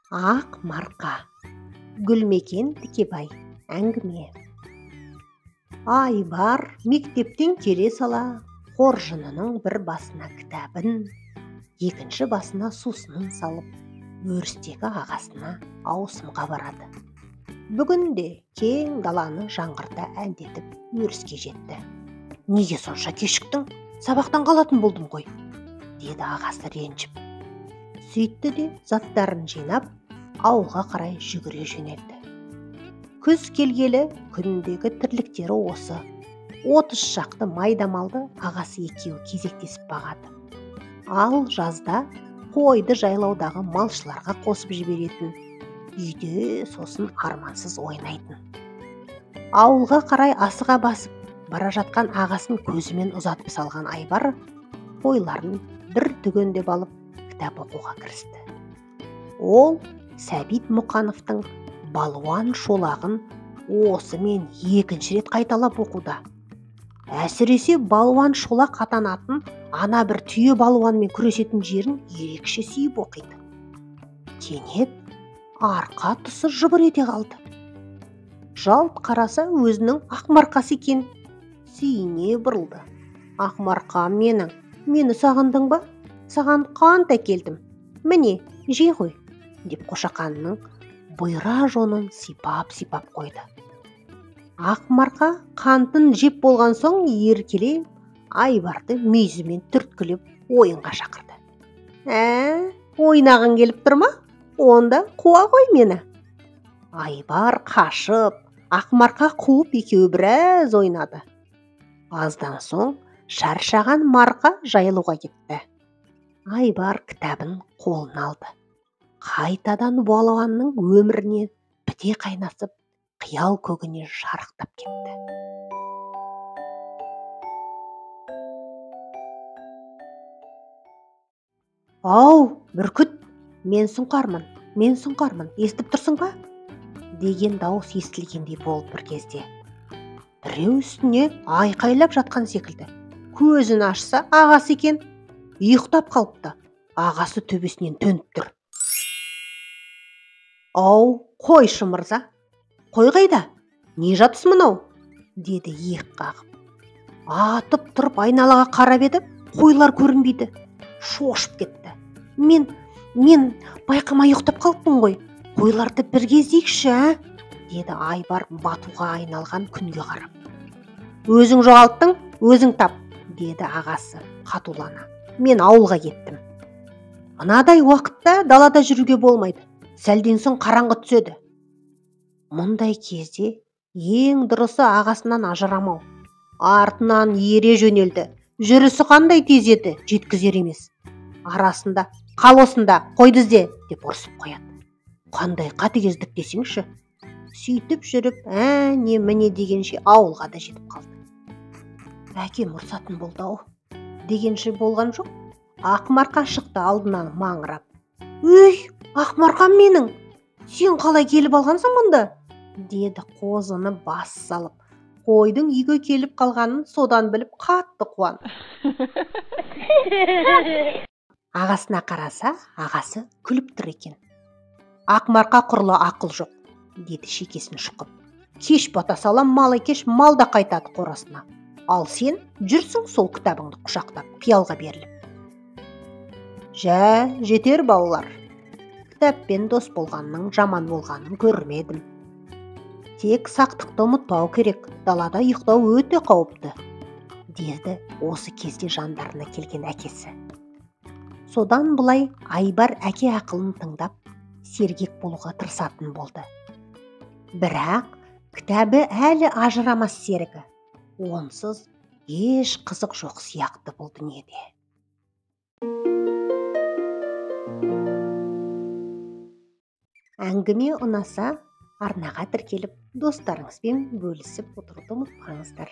Ақ марқа. Гүлмекен Тікебай. Әңгіме. Айбар мектептен келе сала қоржынының бір басына кітабын, екінші басына сусынын салып, өрістегі ағасына ауысымға барады. Бүгін де кең даланы жаңғырта әндетіп өріске жетті. Неге сонша кешіктің? Сабақтан қалатын болдым ғой, деді ағасы ренжіп. Сөйтті де заттарын жинап, ауылға қарай жүгіре жөнелді. Күз келгелі күндегі тірліктері осы. 30 шақты майда малды ағасы екеуі кезектесіп бағады. Ал жазда қойды жайлаудағы малшыларға қосып жіберетін, үйде сосын армансыз ойнайтын. Ауылға қарай асыға басып бара жатқан ағасын көзімен ұзатып салған Айбар қойларын бір түгендеп алып кітап оқуға кірісті. Ол Сәбит Мұқановтың Балуан Шолағын осымен екінші рет қайталап оқуда. Әсіресе Балуан Шолақ атанатын ана бір түйе балуанмен күресетін жерін ерекше сүйіп оқиды. Кенет арқа тұсы жыбыр ете қалды. Жалт қараса өзінің Ақмарқасы екен. Сүйіне бұрылды. Ақмарқам менің, мені сағындың ба? Саған қант әкелдім. Міне, же ғой, деп қошақанның бұйра жонын сипап-сипап қойды. Ақмарқа қантын жеп болған соң еркелеп Айбарды мүйізімен түрткілеп ойынға шақырды. Ойнағың келіп тұр ма? Онда қуа ғой мені. Айбар қашып, Ақмарқа қуып екеуі біраз ойнады. Аздан соң шаршаған марқа жайылуға кетті. Айбар кітабын қолына алды. Қайтадан балуанның өміріне біте қайнасып, қиял көгіне шарықтап кетті. Ау, бүркіт, мен сұңқармын, мен сұңқармын, естіп тұрсың ба? Деген дауыс естілгендей болды бір кезде. Біреу үстіне айқайлап жатқан секілді. Көзін ашса, ағасы екен. Ұйықтап қалыпты. Ағасы төбесінен төніп тұр. Ау, қойшы мырза. Қой қайда? Не жатыс мынау? Деді иек қағып. Атып тұрып айналаға қарап еді, қойлар көрінбейді. Шошып кетті. Мен байқамай ұйықтап қалыппын ғой. Қойларды бірге іздейікші, ә? Деді Айбар батуға айналған күнге қарап. Өзің жоғалттың, өзің тап, деді ағасы қатулана. Мен ауылға кеттім. Мынадай уақытта далада жүруге болмайды. Сәлден соң қараңғы түседі. Мұндай кезде ең дұрысы ағасынан ажырамау. Артынан ере жөнелді. Жүрісі қандай тез еді, жеткізер емес. Арасында, қал осында, қойды ізде, деп ұрсып қояды. Қандай қатыгездік десеңші. Сөйтіп жүріп, әне міне дегенше ауылға да жетіп қалды. Әкем ұрсатын болды ау, дегенше болған жоқ. Ақмарқа шықты алдынан маңырап. Өй, Ақмарқам менің, сен қалай келіп алғансың мұнда? Деді қозыны бас салып. Қойдың үйге келіп қалғанын содан біліп қатты қуанды. Ағасына қараса, ағасы күліп тұр екен. Ақмарқа құрлы ақыл жоқ, деді шекесін шұқып. Кеш бата сала мал екеш, мал да қайтады қорасына. Ал сен жүрсің сол кітабыңды құшақтап, қиялға беріліп. Жә, жетер балалар. Кітаппен дос болғанның жаман болғанын көрмедім. Тек сақтықты ұмытпау керек, далада ұйықтау өте қауіпті, деді осы кезде жандарына келген әкесі. Содан бұлай Айбар әке ақылын тыңдап, сергек болуға тырысатын болды. Бірақ кітабы әлі ажырамас серігі. Онсыз еш қызық жоқ сияқты бұл дүниеде. Әңгіме ұнаса, арнаға тіркеліп, достарыңызбен бөлісіп отыруды ұмытпаңыздар.